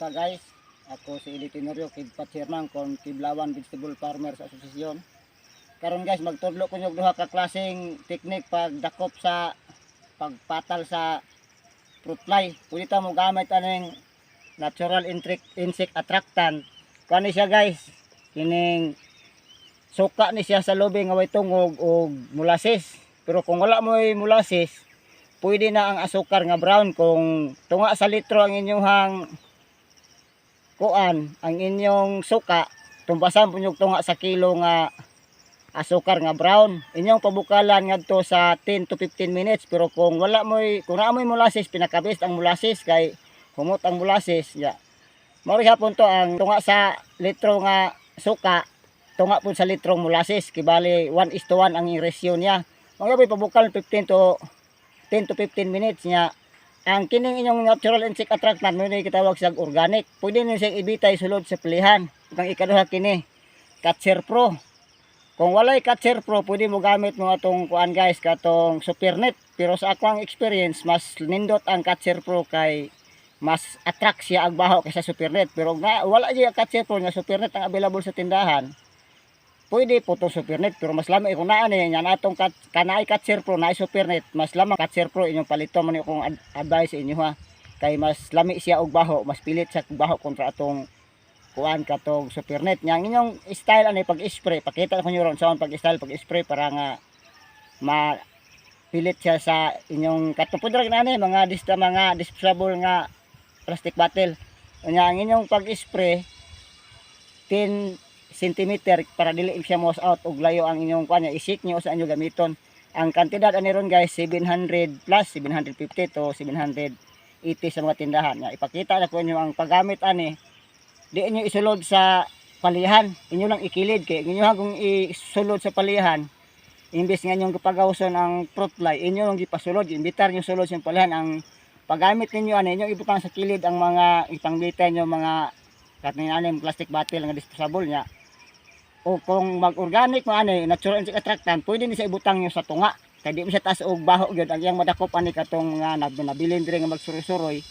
Kumusta, guys? Ako si Eli Tenorio, Kidpa Chairman kon Kiblawan Vegetable Farmers Association. Karon, guys, magtudlo ko ninyo duha ka klaseng teknik pagdakop sa pagpatal sa fruit fly. Pwede ta mo gamit aning natural insect attractant. Kani siya, guys, kining suka ni siya sa lubi nga way tungog og molasses. Pero kung wala mo'y molasses, pwede na ang asukar nga brown. Kung tunga sa litro ang inyong kuan, ang inyong suka, tumbasan po nyo tunga sa kilo nga asukar nga brown. Inyong pabukalan ngadto sa 10 to 15 minutes. Pero kung wala mo'y, kung naa mo'y molasses, pinakabest ang molasses kay humot ang molasses ya. Mao hapon to, ang tunga sa litro nga suka, tunga po sa litrong molasses, kibali 1 is to 1 ang ratio niya. Mga pabukal 15 to 10 to 15 minutes niya. Ang kining inyong natural insect attractant mo ni kitawag sa organic. Pwede niyo siyang ibitay sulod sa pilihan. Ang ikaduha, kini Catcher Pro. Kung walay Catcher Pro, pwede mo gamit mo atong kuan, guys, katong Supernet. Pero sa ako ang experience, mas nindot ang Catcher Pro kay mas attract siya ang baho kaysa Supernet. Pero nga wala siya Catcher Pro nga Supernet ang available sa tindahan, pwede po itong Supernet, pero mas lami kung naa ni yan atong kanaay Catcher Pro, naay Supernet, mas lamang Catcher Pro inyong palito man akong advice sa inyo ha, kay mas lami siya og baho, mas pilit siya og baho kontra atong kuan, katong Supernet nya. Ang inyong style ani pag spray, pakita ko niyo ron sa pag style pag spray para nga ma pilit siya sa inyong katong pwede ra ani mga dista, mga disposable nga plastic bottle. Unya ang inyong pag spray, 10 cm para dili siya mo out og layo ang inyong kuan niya. I-shake niyo sa inyo gamiton. Ang kantidad ani ron, guys, 700 plus, 750 to 780 sa mga tindahan. Nga ipakita na ko inyo ang paggamit ani. Di inyo isulod sa palihan, inyo lang ikilid, kay inyo kung isulod sa palihan, imbes nga inyong gipagawson ang fruit fly, inyo lang gipasulod, imbitar niyo sulod sa palihan. Ang paggamit ninyo ani, inyong ibutang sa kilid ang mga ipangbitay niyo, mga katong anim plastic bottle nga disposable niya. O kung mag-organic mo ani, natural insect attractant, pwede ni sa ibutang nyo sa tunga kay di mo siya taas og baho gyud. Ang iyang madakop ani katong nga nabilin dire nga magsuroy-suroy,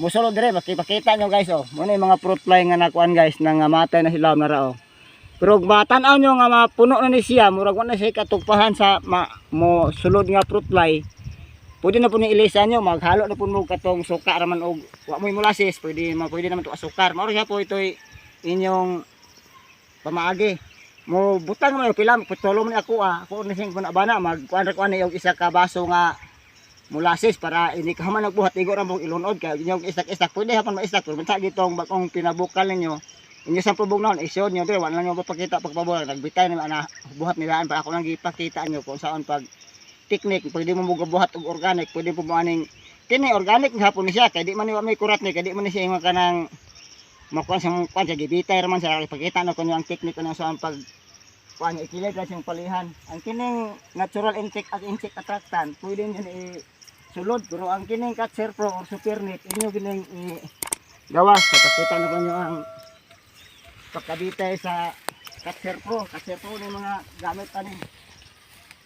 musulod dire. Makipakita nyo, guys, oh, mo na yung mga fruit fly nga nakuan, guys, nang matay na sila na ra, oh. Pero matan-aw nyo nga mapuno na ni siya, murag wa na siya katugpahan sa mo sulod nga fruit fly, pwede na po ni ilisan nyo, maghalo na po mo katong suka raman og wa mo'y molasses, pwede pwede naman to asukar. Mao siya po ito'y inyong pamaagi. Mo butang mo pila putulo man ako, ah, ako ni sing bana magkuan ra ko ani og isa ka baso nga molasses para ini ka man nagbuhat igo ra mo ilunod kay inyong istak-istak. Pwede hapon maistak, pero bansa gitong bagong pinabukal ninyo, inyo sa pubog naon isod nyo dire. Wala lang nyo mapakita pagpabuhat, nagbitay na ana buhat nilaan para ako lang gipakita nyo kung saan pag technique. Pwede mo buhat og organic, pwede po mo aning kini organic hapon ni siya kay di man ni wa may kurat ni, kay di man ni siya yung kanang makuan sa kuan siya, gibitay ra man siya. Ipakita na ko nyo ang technique ko sa pag kuan, ikilid lang siyang palihan. Ang kining natural insect at insect attractant, pwede nyo i sulod, pero ang kining Catcher Pro or Supernet, inyo kining i gawas. Ipakita na ko nyo ang pagkabitay sa Catcher Pro. Catcher Pro ni mga gamit ani.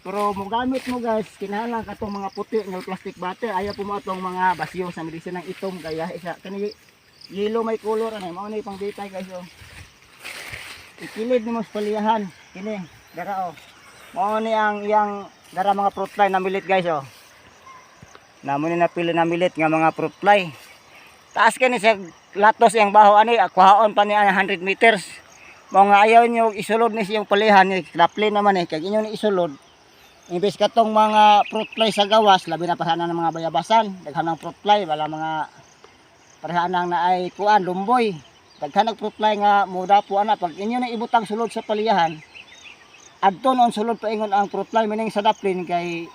Pero mo gamit mo, guys, kinahanglan katong mga puti nga plastic bottle. Ayaw po mo atong mga basyo sa medisina ng itom kaya isa kani yellow may color ani. Mao ni pangbitay, guys, oh. Ikilid nimo sa palihan kini dara, oh. Mao ni ang iyang dara mga fruit fly namilit, guys, oh. Namo ni napili namilit nga mga fruit fly. Taas kani sa latos iyang baho ani, kuhaon pa ni 100 meters. Mao nga ayaw nyo isulod ni siyang palihan ni, daplin naman eh, kay inyo ni isulod, imbes katong mga fruit fly sa gawas, labi na pa sana ng mga bayabasan, daghan ng fruit fly, wala mga parehan nang naay kuan lumboy, daghan og fruit fly nga muda po ana. Pag inyo na ibutang sulod sa palihan, adto noon sulod paingon ang fruit fly, meaning sa daplin, kay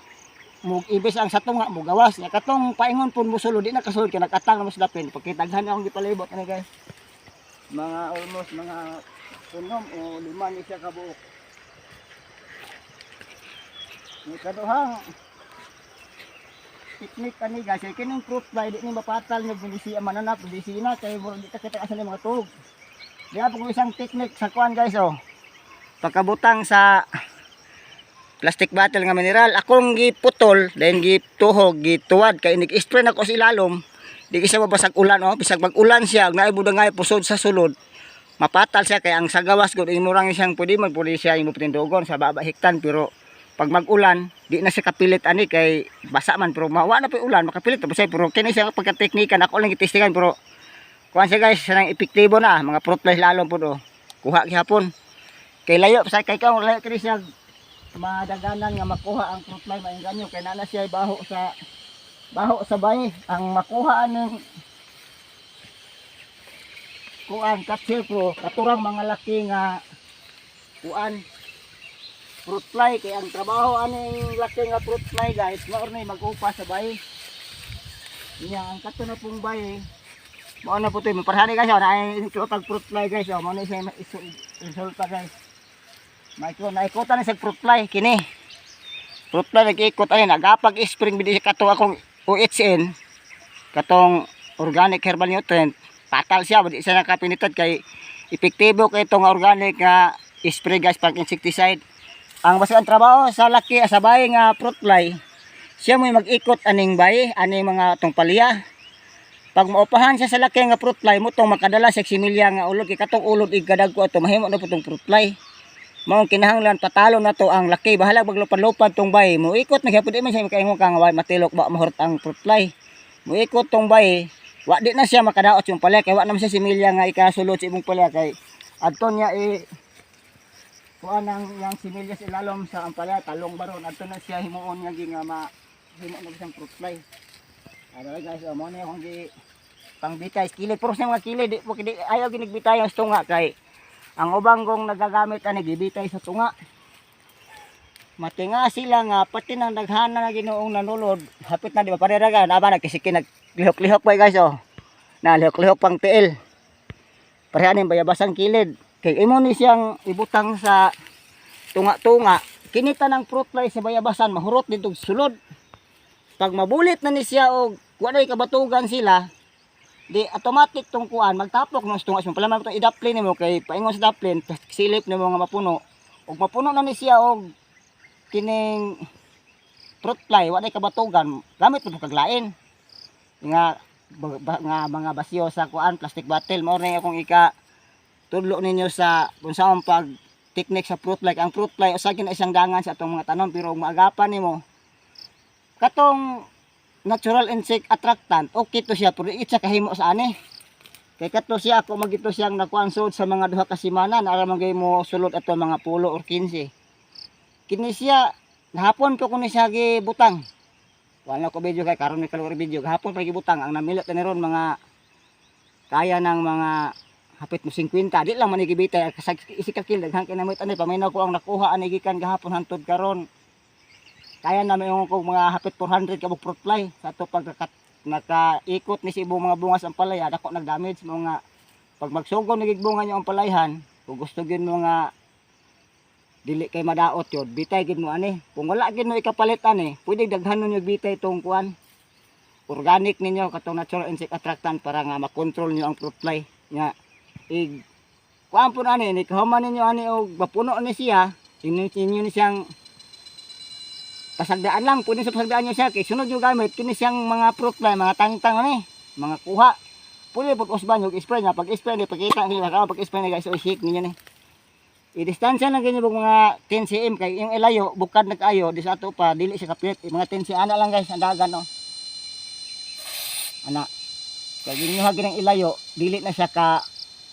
mo ibis ang sa tunga mo gawas nya. Katong paingon pun mo sulod, di na kasulod kay nakatang na mo sa daplin. Pagkitaghan akong gipalibot ani, guys, mga almost mga unom o lima ni siya kabuok. Ni kaduhang technique ani, guys, kay kining fruit fly di ni mapatal nyo hindi siya mananap, hindi siya kay murag di ta kita asa ni mga tuog. Di po kung isang technique sa kuan, guys, oh. Pagkabutang sa plastic bottle nga mineral, akong giputol, then gituhog, gituwad kay nig-spray na ko sa ilalom. Di siya mabasag ulan, oh. Bisag mag-ulan siya, naay budangay pusod sa sulod. Mapatal siya kay ang sa gawas gud imo rang siyang pwede man pwede siya imo patindugon sa baba hiktan, pero pag mag-ulan di na siya kapilit ani kay basa man, pero mawa na po ulan, makapilit pa siya. Pero kini siya pagka-teknika ako lang gitistingan, pero kuan siya, guys, nang epektibo na mga fruit flies lalom pud, oh. Kuha gihapon kay layo sa kay kaong layo kini siya madaganan nga makuha ang fruit fly, maingganyo kay naa na siya baho sa bayi. Ang makuha aning kuan, Catcher Pro, katurang mga laki nga kuan, fruit fly, kay ang trabaho aning laki nga fruit fly, guys, mao ni mag-upa sa bayi niya. Ang kato na pong bayi, mao na po ito parehani, guys, oh, na pag fruit fly, guys, oh, mao na siya resulta, guys. Maiko naikutan na sa fruit fly. Kini fruit fly nag-ikot ay nagapag spring bidi kato akong OHN, katong organic herbal nutrient, patal siya, di siya nakapinitan kay epektibo kay itong organic nga spray, guys, pag insecticide. Ang basta ang trabaho sa laki sa bayi nga fruit fly, siya mo mag-ikot aning bayi, aning mga tong palya. Pag maupahan siya sa laki nga fruit fly mo tong makadala sa similya nga ulod, kay katong ulod igadagko ato mahimo na po tong fruit fly. Mao ang kinahanglan patalo na to ang laki, bahala maglupad-lupad tong bayi, mo ikot na gyapon. Di man siya makaingon ka nga way matilok ba mahurot ang fruit fly. Mo ikot tong bayi, wa di na siya makadaot yung palya kay wa naman siya similya nga ikasulod sa imong palya, kay adto niya i kuan ang yang similya sa ilalom sa ampalaya, talong baron, adto na siya himuon nga gi nga ma himo na siyang fruit fly. Ano, guys, oh, mo na akong gi pangbitay kilid, pero sa mga kilid di po di ayaw ginigbitay ang tunga, kay ang ubang kong nagagamit ani gibitay sa tunga. Matinga sila nga pati nang daghana na Ginoong nanulod, hapit na di ba parera ka na ba nagkisiki, naglihok-lihok pa, guys, oh. Na lihok-lihok pang tiil. Pareha ning bayabasan kilid kay imo ni siyang ibutang sa tunga-tunga. Kini tanang fruit fly sa bayabasan mahurot dito sulod. Pag mabulit na ni siya og wa nay kabatugan sila, di automatic tong kuan magtapok ng tunga sa pala man. Idaplin nimo kay paingon sa daplin, silip nimo nga mapuno, og mapuno na ni siya og kining fruit fly, wa nay kabatugan, gamit mo kaglain nga nga mga basyo sa kuan, plastic bottle. Mao ni akong ika tudlo ninyo sa kung saan pag technique sa fruit fly. Ang fruit fly usa na isang dangan sa atong mga tanom, pero maagapan nimo katong natural insect attractant, okay to siya, pero itsa kahimo sa ani kay kato siya ako magito siyang nakuan sud sa mga 2 ka semana na man gay mo sulod ato mga 10 or 15. Kini siya gahapon ko kuni siya gibutang. Wala ko video kay karon ni kalor video, gahapon pa gibutang. Ang namilot na ron mga kaya ng mga hapit mo 50. Di lang man gibitay kasag isi ka kil, daghan kay namit ani. Paminaw ko ang nakuha ani gikan gahapon hantod karon, kaya na may ko mga hapit 400 ka fruit fly sa ato. Pag nakaikot ni si ibong mga bunga sa ampalaya, dako nagdamage mo nga pag magsugod nagigbunga niyo ang palayhan. Kung gusto gyud mo nga dili kay madaot yun, bitay gid mo ani. Kung wala gid mo ikapalit ani, pwede daghanon yung bitay tong kuan, organic ninyo, katong natural insect attractant, para nga makontrol niyo ang fruit fly nga ig kuan po ani ni. Kahuman ninyo ani og mapuno ni siya, inyo inyo ni siyang pasagdaan lang. Pwede sa pasagdaan niyo siya kay sunod yung gamit kini siyang mga fruit fly, mga tangtang ani, mga kuha, pwede pud usban yung spray nga. Pag spray ni pakita ni baka pag spray ni, guys, o shake ninyo ni, i-distansya lang ganyan mga 10 cm kay yung ilayo bukad na kaayo di sa ato pa, dili siya kapilit. Mga 10 cm ana lang, guys, ang dagan, no, ana. Kay inyo ha ginang ilayo, dili na siya ka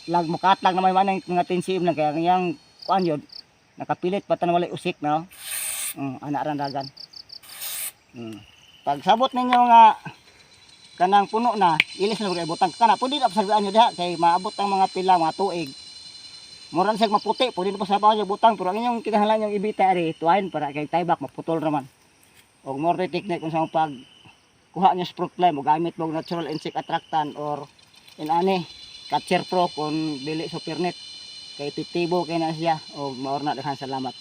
lag mukatlag na may manang mga 10 cm lang, kaya yang kuan yun nakapilit pa tan walay usik no. Ana ran dagan. Pag sabot ninyo nga kanang puno na, ilis na kay butang kana, pwede na pasagdaan nyo diha kay maabot ang mga pila mga tuig. Mura na siya maputi, pwede na pa sa yung butang, pero ang inyong kinahanglan yung ibita ari tuwain para kay taybak maputol raman. Og more technique kung sa pag kuha niyo sa fruit fly mo, gamit mo natural insect attractant or inani Catcher Pro kung dili supernet kay epektibo kay na siya. Og maor na, daghan salamat.